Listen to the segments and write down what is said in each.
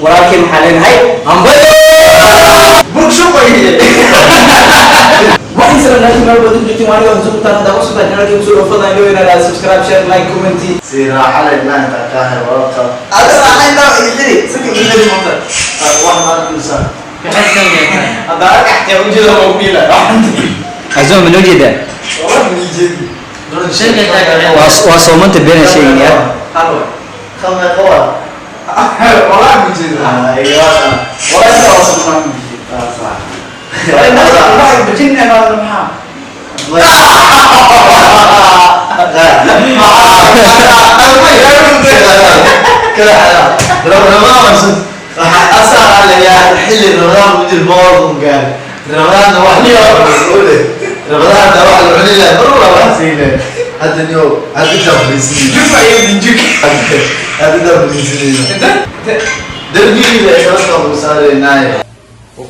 Walaalkeen waxaa leenahay hambalyo. Waxay sala naati meel badan joogtiin waa aniga cusub taan hadda cusub taan channelkii kusoo dhawfadaan loo yiraahdaa subscribe, share, like, comment. Si raaxa leh indhaha intaa kaa hay walaalka. Ada raaxa indhaha iga xiri, saka iga xiri maanta. Wax maad kuusaa. Hadda arka xataa ujeeda waa ku yeelaa. Azuma ma noo jeedaa? Wallahi ma jeedi. Waa soomanta beena sheegaya. Hal waay. Khamay qawa. Wallahi ma jeedi. Aywa. Wallahi inta waa soo ma jeedi. Wallahi indhaha bajinna ma maxaa.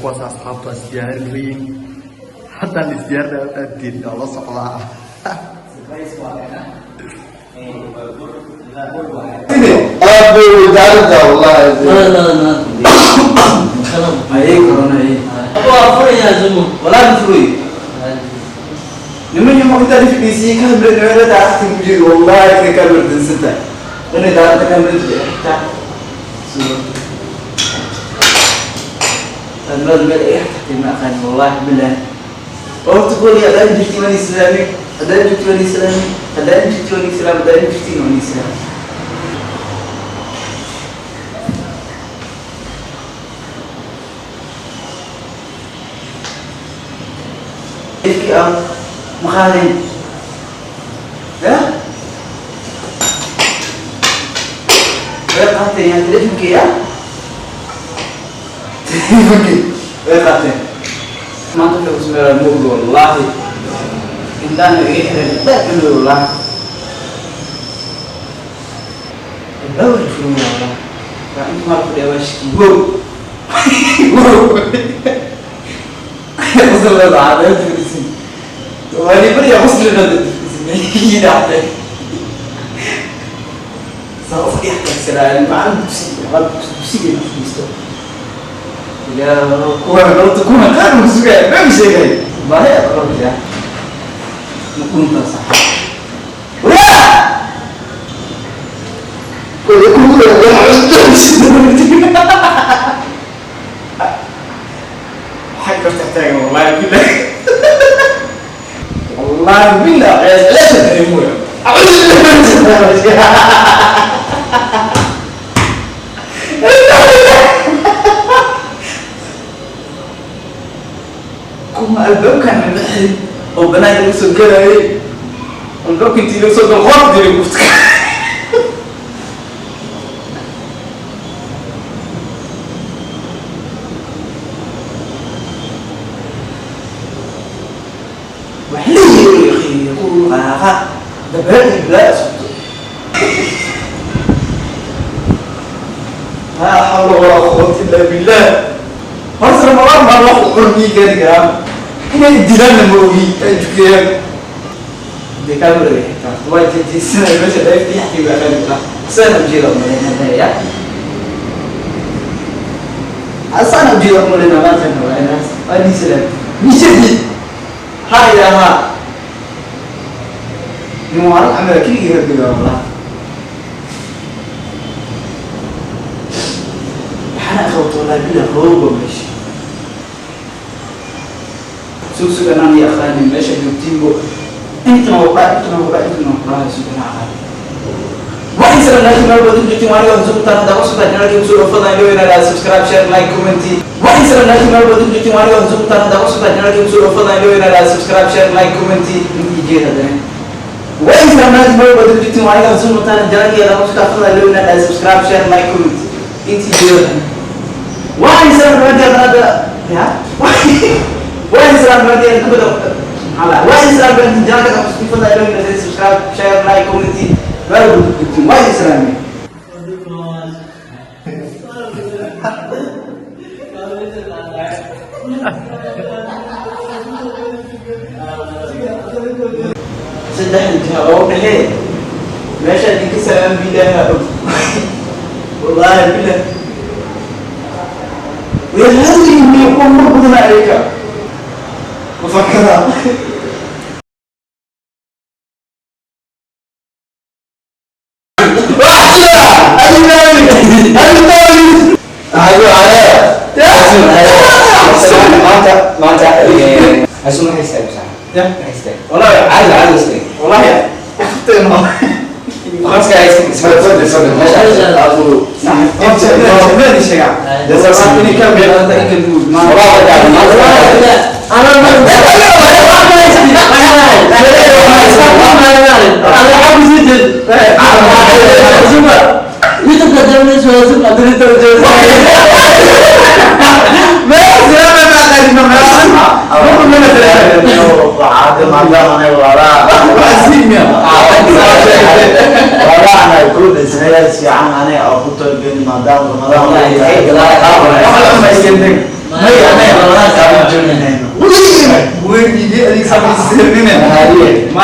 Kuwaas asxaabta isdiyaarin haddaan isdiyaarinaya aadtiin oo la socdaa. Aad bay u daarantaa wallahi. Ayay koronay. Wallahi ma furay. Niman yama inta fadhiisiyey kamerada meelada agta ku jiro wallahi inay kamerada dansan tahay. Inay daaranta kamerada xitaa. Kamerada meel ay tagtay ma aqaan wallahi billah. Horta kooley haddaan jirti waan islaamay, haddaan jirti waan islaamay, haddaan jirti waan islaamay, haddaan jirti waan islaamay. Ifkii ah ma qaadin. Ya? Way qaateen yaa telefonkii ya? Telefonkii way qaateen. Maanta wuxuu ku sameeyaa mugdi wallahi. Indhaha iga xiran dad inuu wallahi. Albaabka furan wallahi. Waa inta maal fadhiya waa shiki. Wow. Wow. Qosol la dhacday fadhiisin. Wali bari qosol la fadhiisin. Dhacday. Soo fadhiya xataa macallin dugsiga, macallin dugsiga inuu fadhiisto. Ilaa kuwa horta kuwa qaar uu sugaya, ma sheegay. Baahi aad qabtaa. Ma kunta sax. Wala! Waxay ka tagtaagan wallahi billah. Wallahi billah, leesha dareemoya. Acuudu billahi min shaytaani rajiim. Kuma albaabkan la xiray oo banaanka lagu soo galayay. Albaabka intii lagu soo galo qoorta dilay gufta. Wax la yiri qaaqa dabeel iblaas. لا حول ولا قوة إلا بالله. Horta Ramadaan baa wax curmi gaari karaa. Inay dilaan ma ogi ay tukiyaan. Dee kamerada xitaa waa jejesanay meesha dheeftii xatii baa qaali karaa. Saan ujeeda umaleynaya. Asaan ujeeda umaleynaya maanta waa waa dhisalaan. Mishadi. Ha ilaaha. Nin waa camal keligii rabbiga wallah. Waxaana qabto wallahi billah qabowba meesha. Sug sug anaan iyo aqaanin meesha joogtiinbo. Intana waa qaa, intana waa qaa, intana waa qaa, sug anaa aqaanin. Waxay sala naati meel badan joogtiin waa aniga cusub taan hadda cusub taan channelkii kusoo dhawfadaan loo yiraahdaa subscribe, share, like, comment. Waxay sala naati meel badan joogtiin waa aniga cusub taan hadda cusub taan channelkii kusoo dhawfadaan loo yiraahdaa subscribe, share, like, comment. Intii jeeda hadana. Waxay sala naati meel badan joogtiin waa aniga cusub taan channelkii hadda cusub taan fadlan loo yiraahdaa subscribe, share, like, comment. Intii jeeda. Waxay sala naati hadda ya waxay sala naati hadda ala waxay sala naati channelka cusub fadlan loo yiraahdaa subscribe, share, like, comment. Meel badan joogtiin waxay sala saddexda jiha oo dhexee. Meesha idinka salaam bilaaha og. Wallaahi bilah. Way hadlayni kuwa mar badan ayaga. Mafakada. Maanta maanta Azuma waxay istaagaysaa. Ya. Waxay istaagay. Wallaahi Caadi caadi istaagay. wallaahi. Qoska ay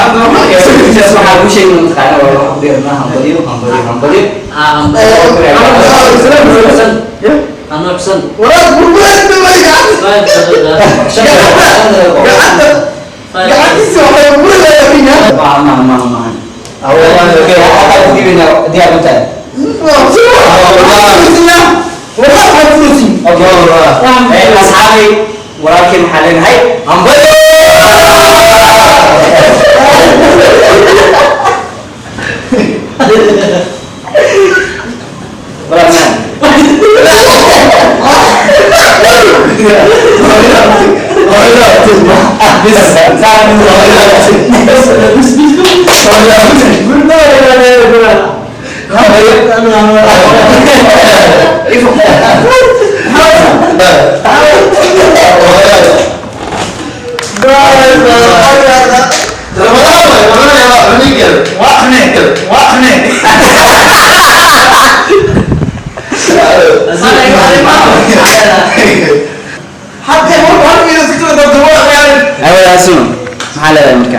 Waxaa ku sheegay mataqaana waa wax ku dheer hambaliyo hambaliyo hambaliyo. Ma ma ma ma. Okay, waxaa ku diibaynaa diyaar ma tahay? Okay. Asxaabay walaalkeen waxaa leenahay hambaliyo. Walaal man. Awal Azuma maxaa leedahay marka?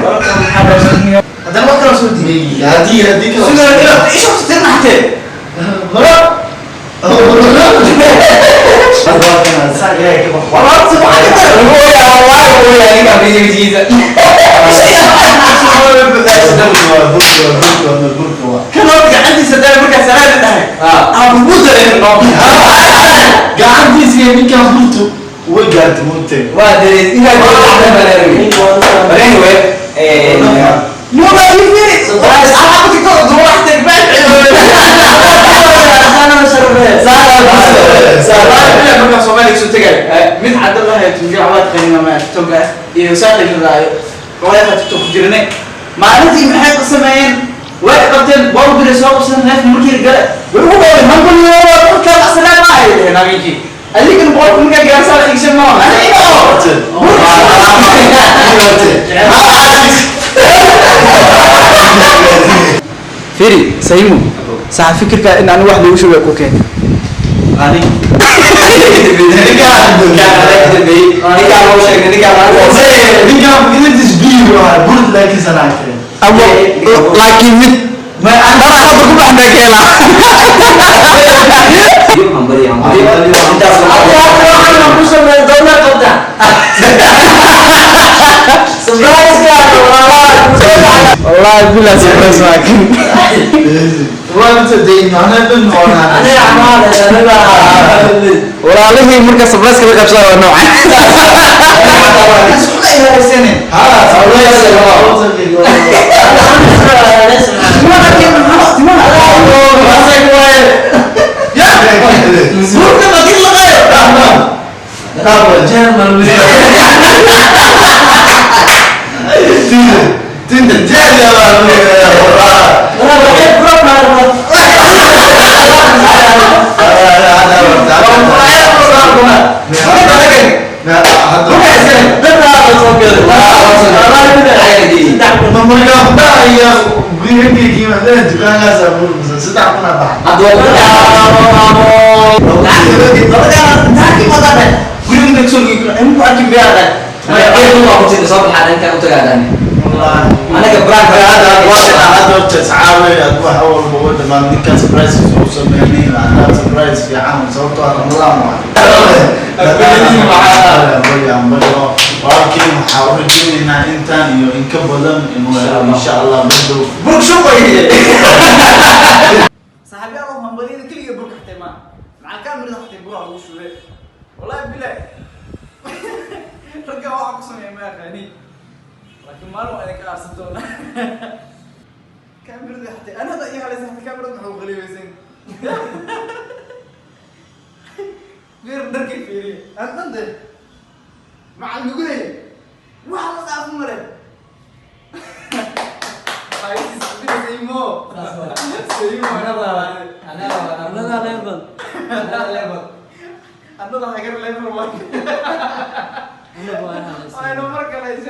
Gacantiisa ninkaan burtu way gaartay mugtay. Waa darees inaad But anyway, Mid cadda lahayd tuujiga waad qanina ma TikTok iyo saaxiibka raayo qoraxa TikTok ku jirnay maalintii maxay ku sameeyeen way qabteen bowl soo qabsan neef markii gale way ugu dhaween hambaliyo dadka asalaam ma ay dhaheen habeenkii adigan boqolka markaa gaarsaa igshan ma ana iga Firi, Saimu, sax fikirka in aan wax lagu shubay ku keen. Abo, laakiin mid dara hadda ku baxnaa keela. Wallahi bilaa surprise laakiin. Walaalihii marka surprise kala qabsada waa noocan. Waa ku jirta soo baxaa dhankan u tagaadaan. Anaga prank. Hadda horta iscaawi aad wax walba u dhamaan ninkan surprise uu sameynay, hadda surprise fiican, sababtoo ah Ramadaan waa. Walaalkii waxaa u rajaynaynaa intaan iyo in ka badan inuu helo, insha Allah, madow. Burk shubay. Saaxiibyaal, oo hambaliyada keliya burka xatay ma macal kaamirada xatay buraa lagu shubay. Wallahi bilahi, ragga waxa ku sameeya ma aqaani, laakiin maalin waa idinka aarsan doona. Kaamirada xatay ana hadda ii halaysa xatay kaamirada maxaa u qalibaysan? Fiir dharkay, fiiriye aan dhan de macal lugahay wax la dhaafo male. Saymo saymo. Another level. Another level. Another higher level. Another Ay, no, mar kale.